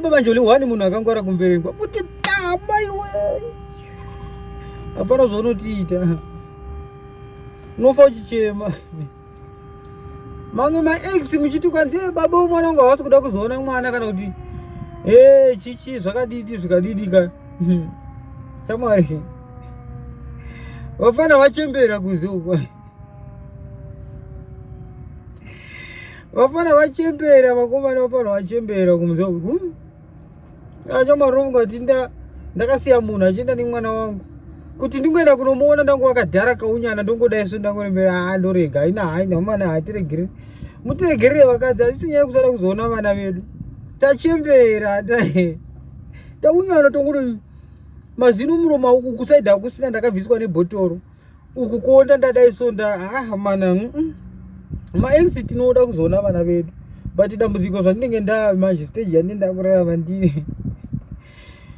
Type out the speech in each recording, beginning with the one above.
Baba Njoli one munhu akangwara kumberengwa kuti tama iwe. Hapana zvaunotiita. Unofa uchichema. Mamwe maex muchiti kwanzi hey, baba wemwana wangu havasi kuda kuzoona mwana kana kuti hey, chichi zvakadidi zvikadidika. Shamwari. Vafana vachembera kunze uko. Vafana vachembera vakomana vafana vachembera kunze uko. Hmm? Acha marongo ati ndakasiya munhu achienda nemwana wangu. Kuti ndingoenda kunomuona ndangu wakadhara kaunyana ndongodai so ndangorembera haa ndorega haina haina mwana hatiregerere. Mutiregerere vakadzi hazvisi nyaya yekusada kuzoona vana vedu. Tachembera taunyana tongoti mazino muromo uku kusaidha kusina ndakabviswa nebhotoro. Uku kuonda ndadai so nda ah mana maex tinoda kuzoona vana vedu but dambudziko zvandinenge ndaa manje stage yandinenge ndakurarama ndiri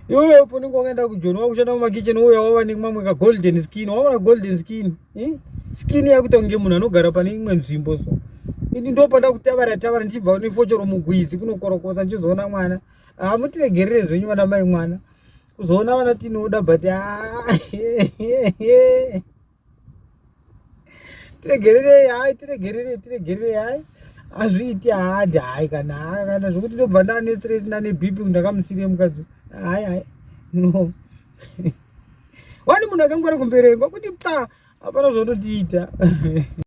iwewe unenge wakaenda kujoni wakushanda mumakicheni uya wava nemamwe kagolden skin waona golden skin eh? Skin yakuita kunge munhu anogara pane imwe nzvimbo so ini ndopanda kutavara tavara ndichibva nefochoro mugwizi kunokorokosa ndichizoona mwana. Hamutiregerere zvenyu vana mai mwana kuzoona vana tinoda but tiregererei hai tiregererei tiregererei hai hazviiti haadi hai kana kana zvokuti ndobva ndane stress ndane BP ndakamusirire mukadzi hai hai no wani munhu akangwara kumberengwa kuti pa hapana zvaunotiita.